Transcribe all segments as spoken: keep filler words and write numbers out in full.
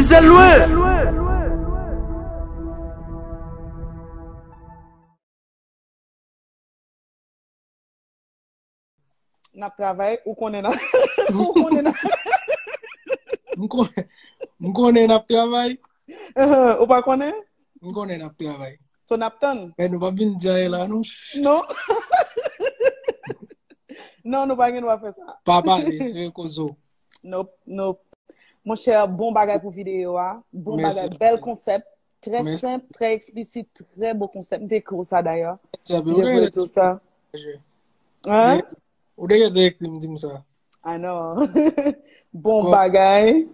Sèl lwen. N ap travay, ou konnen n ap, ou konnen n ap, M kon- m konnen n ap travay. Ou pa konnen? M konnen n ap travay. So n ap tann. Men nou pa vin di anyen la, non. Non. Non, nou pa gen dwa fè sa. Pa pale, se kozo. Nope, nope. Monchè, bon bagay pou videyo a. Bon bagay, bèl konsèp. Trè senp, trè eksplisit, trè bo konsèp. M te ekri w sa dayè. M te voye w sa. Hein? Ou te gentan ekri m, di m sa. Ah non. Bon bagay.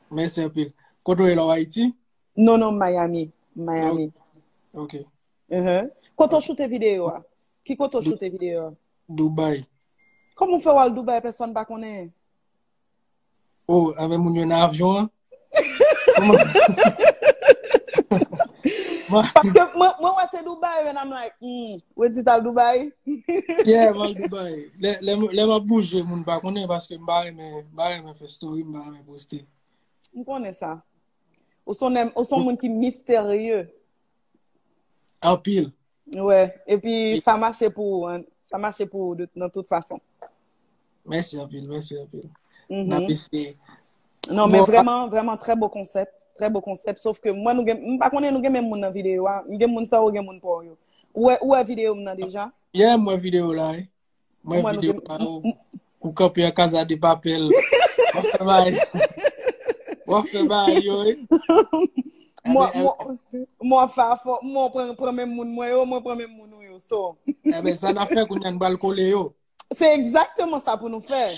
Mèsi anpil. Kote w ye la, w Ayiti? Non, non, Miami. Miami. Ok. Kote w choute videyo a? Ki kote w choute videyo a? Dubai. Kòman w fè w al Dubai, pèsonn pa konnen? Oh, avè moun yo nan avyon an? Paske mwen, mwen wè se Dubai, and I'm like, hmm, ou di t al Dubai? Yeah, m al Dubai. Lè, lè, lè m ap bouje, moun pa konnen paske m pa renmen, m pa renmen fè story, m pa renmen poste. M konnen sa. Ou se yon nèg, ou se yon moun ki misterye. Anpil. Wè, epi sa mache pou ou, hein. Sa mache pou ou de, nan tout fason. Mèsi anpil, mèsi anpil. N ap eseye. Non, men vrèman, vrèman, trè bo konsèp. Trè bo konsèp. Sof ke mwen, nou gen, m pa konnen nou gen menm moun nan videyo a. M gen moun sa ou gen moun pa w yo. Ou wè, ou wè videyo m nan deja? Yeah, m wè videyo la, wi. Mwen videyo pa ou, ou kanpe an Casa de Papel. W ap fè bagay. W ap fè bagay yo, wi. Mwen, mwen, mwen fè afò, mwen pran, pran menm moun mwen yo, mwen pran menm moun ou yo. So. Enben, sa n ap fè kounye a, n pral kole yo. Se egzakteman sa pou nou fè.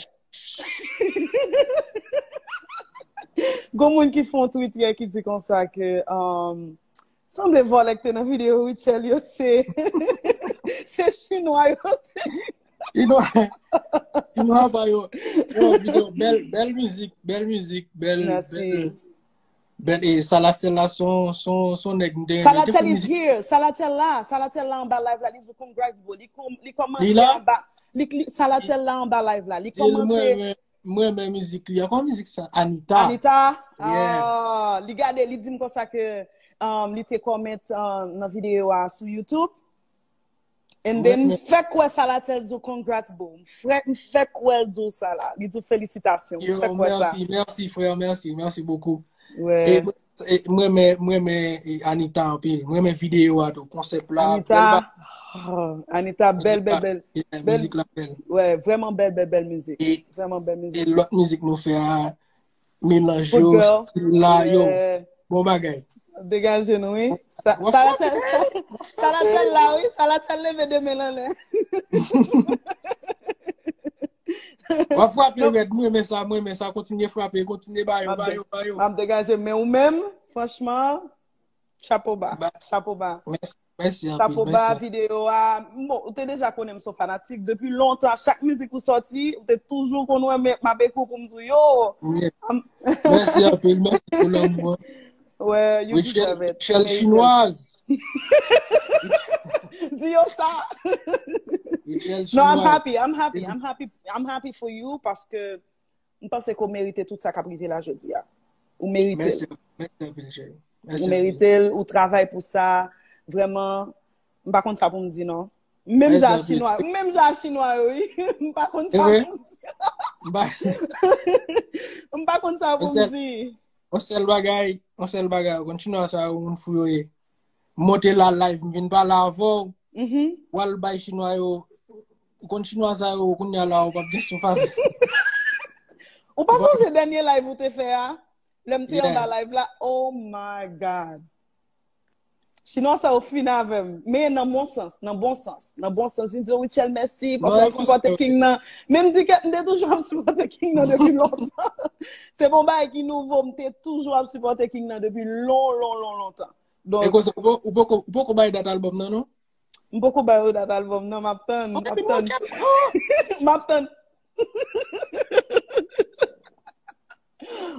Gon moun ki fè yon tweet yè ki di konsa ke, um, sanble vòlè k te nan videyo Rutshelle yo, se, se chinwa yo te. Chinwa, chinwa ba yo. Yo, videyo, bèl, bèl mizik, bèl mizik, bèl, bèl, bèl, e, Salathiel la, son, son, son nèg m te renmen. Te fè mizik. Salathiel is here. Salathiel la, Salathiel la anba live la, li di congrats, bro. Li kòm, li kòmante anba. Li, li, Salathiel la anba live la. Li kòmante. M renmen mizik li. Ankò mizik sa, Anita. Anita? Yeah. Ah, li gade, li di m konsa ke, um, li te comment, uh, nan videyo a sou YouTube. And then, m fèk wè Salathiel di w congrats, bro. M frè, m fèk wè l di w sa la. Li di w felisitasyon. M fèk wè sa. Yo, mèsi, mèsi, frè, mèsi, mèsi bokou. Wè. E, e, mwen renmen, mwen renmen, e, Anita anpil. Mwen renmen videyo a tou, konsèp la, Anita, bèl ba- oh, Anita, bèl, bèl, bèl. Yeah, bèl mizik la bèl. Wè, vrèman bèl, bèl, bèl mizik. E, vrèman bèl mizik. E lòt mizik nou fè a, melanj yo, stil la, yo. Yeah. Bon bagay. Degaje nou, wi. Sa, w ap Salathiel, frape. Salathiel la, wi. Salathiel leve de men l anlè. W ap frape rèd, mwen renmen sa, mwen renmen sa. Kontinye frape, kontinye ba yo, ba yo, ba yo. M ap degaje, men ou menm, franchman, chapo ba, chapo ba. Mèsi, mèsi anpil, chapo ba, mèsi. Videyo a, bon, ou te deja konnen m se yon fanatik. Depi lontan, chak mizik ou sòti, ou te toujou konn wè m, m ap ekri w pou m di w, yo. Yeah. Mèsi anpil, mèsi pou lanmou an. Wè, you deserve it. Rutshelle chinoise. Di yo sa. Rutshelle chinoise. No, I'm happy, I'm happy, I'm happy, I'm happy for you paske m panse ke w merite tout sa k ap rive la jodi a. Ou merite l. Mèsi, mèsi anpil, cheri. Ou merite l, ou travay pou sa. Vrèman, m pa konn sa pou m di, non. Menm jan a chinwa, menm jan a chinwa yo, wi. M pa konn sa pou m di. M pa konn sa pou m di. Yon sèl bagay, yon sèl bagay, ou konn chinwa sa yo, moun fou yo ye. M monte la live, m vin pale avè w. W al bay chinwa yo, ou konn chinwa sa yo, kounye a la, ou p ap gen souf avè. Ou pa sonje dènye live ou te fè a? Lè m te anba live la, oh my God. Chinwa sa yo fin avè m. Men nan bon sans, nan bon sans, nan bon sans. Vin di yo, Rutshelle, mèsi, paske w ap sipòte King nan. Men m di ke m te toujou ap sipòte King nan depi lontan. Se pa yon bagay ki nouvo, m te toujou ap sipòte King nan depi lon, lon, lon, lontan. Donk, e konsa, ou poko, ou poko, ou poko bay dat album nan, non? M poko ba yo dat album nan, m ap tann, m ap tann. M ap tann.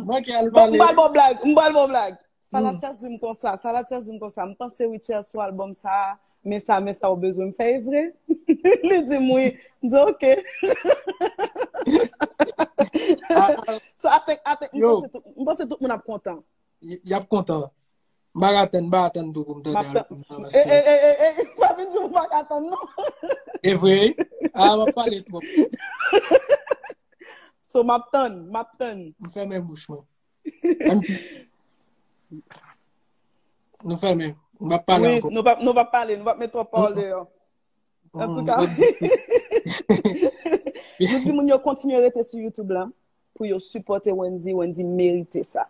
Manke al pale. M pral ba w blag, m pral ba w blag. Salathiel di m konsa, Salathiel di m konsa, m panse Rutshelle sou album sa a, men sa, men sa ou bezwen m fè, e vre? Li di m wi. M di, ok. So, I think, M panse tout, m panse tout moun ap kontan. Y, y ap kontan. M pa ka tann, m pa ka tann tou pou m tande album nan, paske e, e, e, e, e, pa vin di m pa ka tann, non. E vre? A, m ap pale twòp. So, m ap tann, m ap tann. M fèmen bouch mwen. Ann, nou fèmen. M p ap pale ankò. Nou p ap, nou p ap pale, nou p ap met twòp pawòl deyò. Antouka, nou di moun yo kontinye rete sou YouTube la pou yo sipòte Wendy. Wendy merite sa.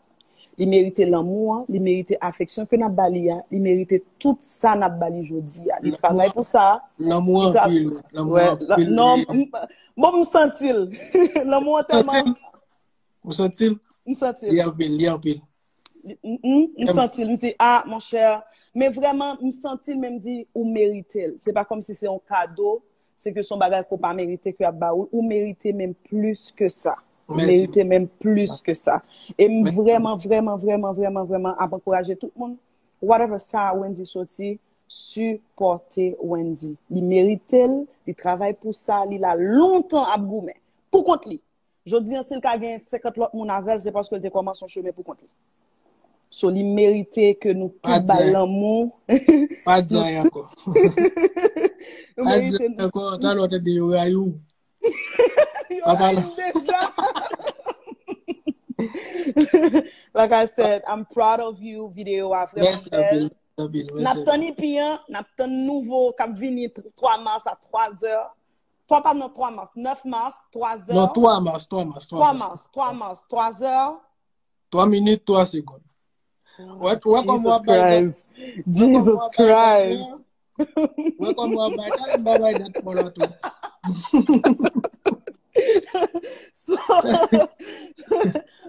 Li merite lanmou an, li merite afeksyon ke n ap ba li a, li merite tout sa n ap ba li jodi a. Li travay pou sa. Lanmou anpil, lanmou anpil. Non, bon, m santi l. Lanmou an tèlman. Ou santi l? M santi l. Li anpil, li anpil. M, m, m santi l, m di, ah, monchè. Men vrèman, m santi l, men m di, ou merite l. Se pa kòmsi se yon kado, se ke se yon bagay ke w pa merite ke y ap ba ou. Ou merite menm plis ke sa. Ou merite menm plis ke sa. E m vrèman, vrèman, vrèman, vrèman, vrèman ap ankouraje tout moun. Whatever sa Wendy soti, sipòte Wendy. Li merite l, li travay pou sa, li la lontan ap goumen. Pou kont li. Jodi an, si l ka gen senkant lòt moun avè l, se paske l te kòmanse yon chemen pou kont li. So, li merite ke nou tout ba l lanmou. Pa di anyen ankò. Nou merite. Pa di anyen ankò, talè w tande yo rayi w. Yo rayi m deja. Like I said, I'm proud of you. Videyo a vrèman bèl. Mèsi anpil, mèsi anpil. N ap tann E P an, n ap tann nouvo k ap vini twa mas a twa zè. Twa pa nan twa mas, nèf mas, twa zè. Non, twa mas, twa mas, twa mas. Twa mas, twa mas, twa zè. Twa minit, twa segonn. Wè, wè kòman w ap bay dat. Jesus Christ. Wè kòman w ap bay dat, m pa bay dat pou la tou. So,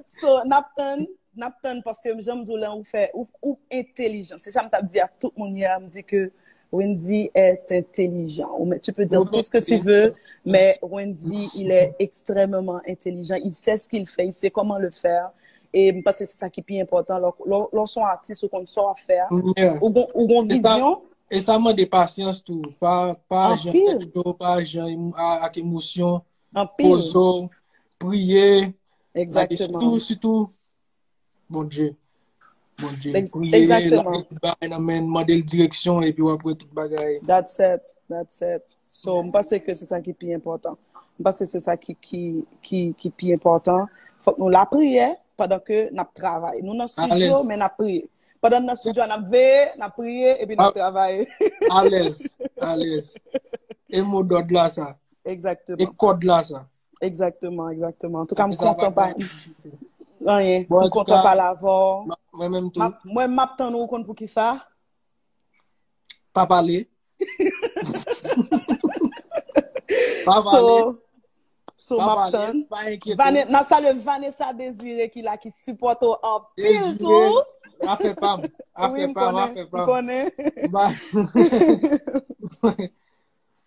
so, n ap tann, n ap tann, paske jan m di w la, ou fè, ou, ou entelijan. Se sa m t ap di ak tout moun yè a, m di ke Wendy est intelligent. Ou, tu peux dire tout ce que tu veux, mais Wendy, il est extrêmement intelligent. Il sait ce qu'il fait, il sait comment le faire. E m panse se sa ki pi enpòtan. Lè, lè, lè w se yon atis, ou konn sa w ap fè a. Ou gon, ou gon vizyon. E sa mande pasyans tou. Pa, pa jan tèt cho, pa jan emo-, a, ak emosyon. Poze w, priye. Sitou, sitou, Bondye. Bondye. Priye, lage tout bagay nan men l, mande l direksyon, epi w ap wè tout bagay. That's it. That's it. So, m panse ke se sa ki pi enpòtan. M panse se sa ki, ki, ki, ki pi enpòtan. Fòk nou lapriyè pandan ke n ap travay. Nou nan estidyo, men n ap priye. Pandan n nan estidyo a, n ap veye, n ap priye, epi n ap travay. Alèz, alèz. E mo dòd la sa. E kòd la sa. Egzakteman, egzakteman. Antouka, m kontan pa. Anyen, m kontan pale avè w. Mwen menm tou. Mwen, m ap tann ou, ou konn poukisa? Pa pale. Pa pale. So, so, m ap tann. Pa enkyete w. N ap salye Vanessa Désiré ki la, ki sipòte w anpil tou. Afè pa m. Afè pa m, afè pa m.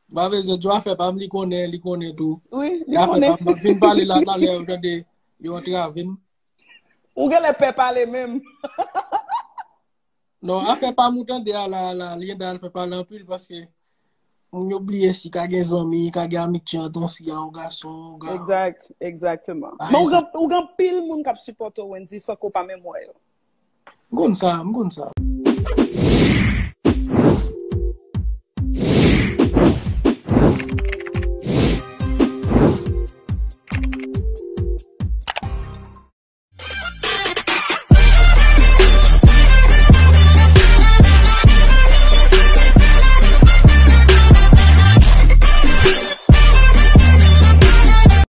M pa bezwen di w afè pa m, li konnen, li konnen tou. Wi, li konnen. M ap vin pale la talè, ou tande, yo antrave m. Ou genlè pè pale menm. Non, afè pa m ou tande a la, la, li ede al fè pale anpil paske moun yo bliye si ka gen zanmi, ka gen amitye ant yon fi a yon gason, yon ga-. Egzat, egzakteman. Men ou gen, ou gen anpil moun k ap sipòte w, Wendy, san ke w pa menm wè yo. M konn sa, m konn sa.